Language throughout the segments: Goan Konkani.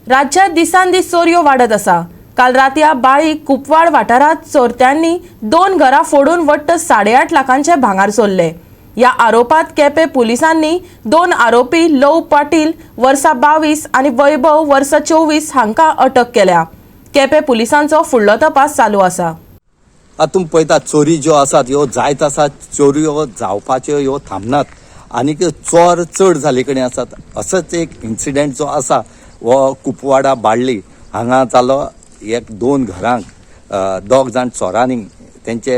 राज्यात दिसान दीस चोरयो वाडत आसा. काल रातया बाळी कुपवाड वाठारांत चोरट्यांनी दोन घरां फोडून वट्ट 8.5 लाखांचे भांगर चोरले. या आरोपात केपे पुलिसांनी दोन आरोपी लव पाटील वर्सा 22 आनी वैभव वर्सा 24 हांकां अटक केल्या. केपे पुलिसांचो फुडलो तपास चालू आसा. आतां तुमी पळयतात, चोरी ज्यो आसात ह्यो जायत आसात. चोरयो जावपाच्यो ह्यो थांबनात आनीक चोर चड जाल्ले कडेन आसात. असोच एक इन्सिडंट जो आसा हो कुपवाडा बाळ्ळी हांगा जालो. एक दोन घरांक दोग जाण चोरांनी तेंचे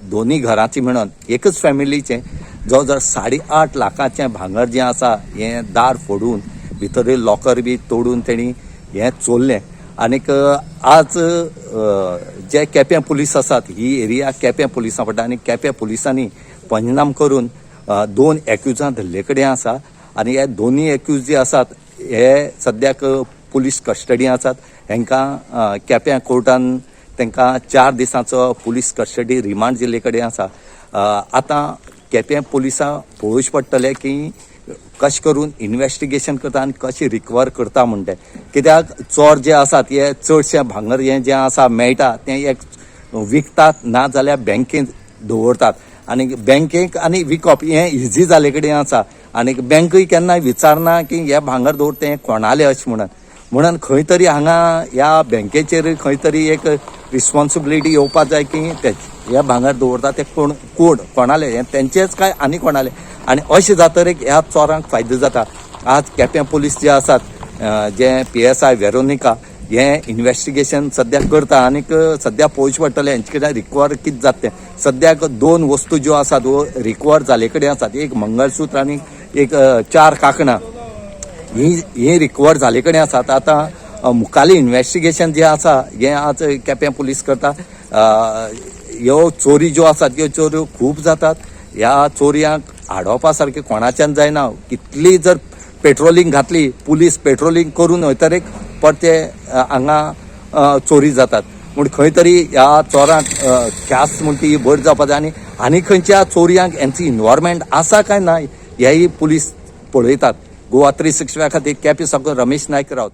दोनी घरांची म्हणून एकच फॅमिलीचे जवळ जवळ 8.5 लाखाचें भांगर जें आसा हें दार फोडून भितर लॉकर बी तोडून तेणी हें चोरलें. आनीक आज जे केप्यां पुलीस आसात, ही एरिया केप्यां पुलिसां पडटा आनी केप्यां पुलिसांनी पंचनाम करून दोन एक्युजां धरले कडेन आसा आनी हे दोनूय एक्यूज जे आसात हे सद्याक पुलीस कस्टडी आसात. हांकां केप्यां कोर्टान तांकां 4 दिसांचो पुलीस कस्टडी रिमांड दिल्ले कडेन आसा. आतां केप्यां पुलिसां पळोवचें पडटलें की कशें करून इन्वेस्टिगेशन करता आनी कशें रिकवर करता म्हण तें, कित्याक चोर जे आसात हे चडशें भांगर हें जें आसा मेळटा तें एक विकतात ना जाल्यार बँकेंत दवरतात आनी बँकेक आनी विकप हें इजी जाले कडेन आसा आनी बँकूय केन्ना विचारना की हें भांगर दवरता तें कोणालें अशें म्हणून. म्हणून खंय तरी हांगा ह्या बँकेचेर खंय तरी एक रिस्पॉन्सिबिलिटी येवपा जाय की ते हे भांगर दवरता ते कोण कोण कोणाले, हें तेंचेच काय आनी कोणाले. आनी अशें जातरीक ह्या चोरांक फायदो जाता. आज केप्यां पुलीस जे आसात, जे पीएसआय वेरोनिका हें इन्वेस्टिगेशन सद्याक करता आनीक सद्या पळोवचें पडटलें हेंचे कडेन रिकवर कितें जाता तें. सद्याक दोन वस्तू ज्यो आसात वो रिकवर जाले कडेन आसात, एक मंगळसूत्र आनी एक चार कांकणां ही ही रिकवर जाले कडेन आसात. आतां मुखाल्लें इन्वेस्टिगेशन जें आसा हें आज केप्यां पुलीस करता. ह्यो चोरी ज्यो आसात त्यो चोऱ्यो खूब जातात. ह्या चोरयांक आडोवपा सारकें कोणाच्यान जायना. कितली जर पेट्रोलिंग घातली, पुलीस पेट्रोलिंग करून वयतरीक परते हांगा चोरी जातात. म्हूण खंय तरी ह्या चोरांक ख्यास्त म्हण ती भर जावपा जाय आनी आनी खंयच्या चोरयांक हेंची इन्वॉल्वमेंट आसा काय ना हेंय पुलीस पळयतात. गोवा 365 खातीर केपें साकून रमेश नायक रावत.